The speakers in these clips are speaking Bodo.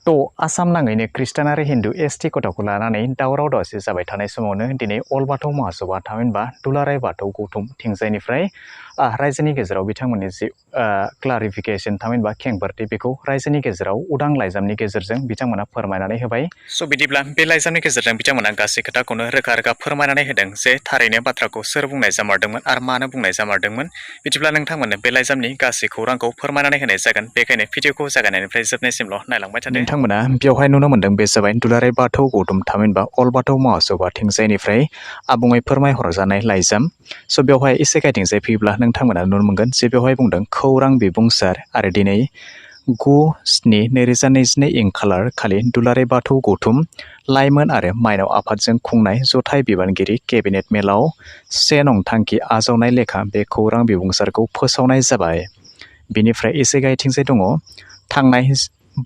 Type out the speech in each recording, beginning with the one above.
थ' आसाम नाङैनो खृष्टान आरो हिन्दु एसटि गथ'खौ लानानै दावराव दावसि जाबाय थानाय समावनो दिनै अल बाथौ महासभा थामहिनबा दुलाराय बाथौ गौथुम थिंजायनिफ्राय रायजोनि गेजेराव बिथांमोननि जि क्लारिफिकेसन थामहिनबा खेंफोरथि बेखौ रायजोनि गेजेराव उदां लाइजामनि गेजेरजों बिथांमोना फोरमायनानै होबाय। स' बिदिब्ला बे लाइजामनि गेजेरजों बिथांमोना गासै खोथाखौनो रोखा रोखा फोरमायनानै होदों जे थारैनो बाथ्राखौ सोर बुंनाय जामारदोंमोन आरो मानो बुंनाय जामारदोंमोन। बिदिब्ला नोंथांमोननो बे लाइजामनि गासै खौरांखौ फोरमायनानै होनाय जागोन। बेखायनो भिडिअखौ जागायनायनिफ्राय जोबनायसिमल' नायलांबाय थादो। नोंथांमोना बेवहाय नुनो मोन्दों बे जाबाय दुलाराय बाथौ गौथुम थामहिनबा अल बाथौ महासभा थिंजायनिफ्राय आबुङै फोरमायहरजानाय लाइजाम। स' बेवहाय एसे गायथिंजाय फैयोब्ला नोंथांमोना नुनो मोनगोन जे बेवहाय बुंदों खौरां बिबुंसार आरो दिनै 9/7/2022 इं खालार खालि दुलाराय बाथौ गौथुम लाइमोन आरो माइनाव आफादजों खुंनाय जथाय बिबानगिरि केबिनेट मेलाव 1 नं थांखि आजावनाय लेखा बे खौरां बिबुंसारखौ फोसावनाय जाबाय। बिनिफ्राय एसे गायथिंजाय दङ थांनाय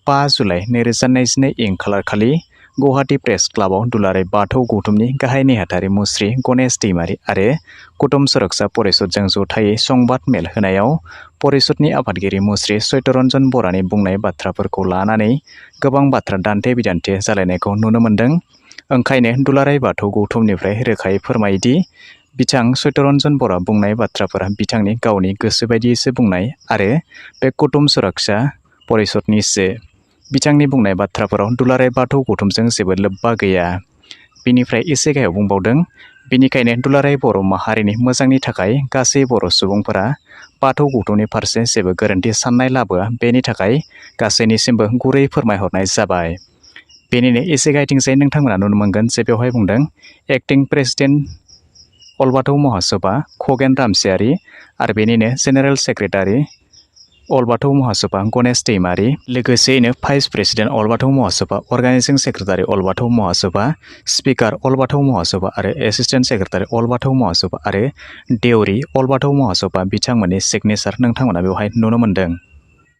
5 जुलाइ 2022 इं खालार खालि गुवाहाटी प्रेस क्लाबाव दुलाराय बाथौ गौथुमनि गाहाय नेहाथारि मुस्रि गणेश दैमारी आरो कुटुम सुरक्षा परिषदजों जथायै संबाद मेल होनायाव परिषदनि आफादगिरि मुस्रि चैतरन्जन बरानि बुंनाय बाथ्राफोरखौ लानानै गोबां बाथ्रा दान्थे बिदान्थे जालायनायखौ नुनो मोन्दों। ओंखायनो दुलाराय बाथौ गौथुमनिफ्राय रोखायै फोरमायोदि बिथां चैतरन्जन बरा बुंनाय बाथ्राफोरा बिथांनि गावनि गोसो बायदियैसो बुंनाय आरो बे कुटुम सुरक्षा परिषदनिसो। बिथांनि बुंनाय बाथ्राफोराव दुलाराय बाथौ गौथुमजों जेबो लोब्बा गैया। बिनिफ्राय एसे गाहायाव बुंबावदों बिनिखायनो दुलाराय बर' माहारिनि मोजांनि थाखाय गासै बर' सुबुंफोरा बाथौ गौथुमनि फारसे जेबो गोरोन्थि साननाय लाबोआ बेनि थाखाय गासैनिसिमबो गुरै फोरमायहरनाय जाबाय। बेनिनो एसे गायथिंजाय नोंथांमोना नुनो मोनगोन जे बेवहाय बुंदों एक्टिं प्रेसिडेन्ट अल बाथौ महासभा खगेन रामसियारि आरो बेनिनो जेनेरेल सेक्रेटारि अल बाथौ महासभा गणेश दैमारी लोगोसेयैनो भाइस प्रेसिडेन्ट अल बाथौ महासभा अर्गानाइजिं सेक्रेटारि अल बाथौ महासभा स्पिकार अल बाथौ महासभा आरो एसिस्टेन्ट सेक्रेटारि अल बाथौ महासभा आरो देउरि अल बाथौ महासभा बिथांमोननि सिगनेचार नोंथांमोना बेवहाय नुनो मोन्दों।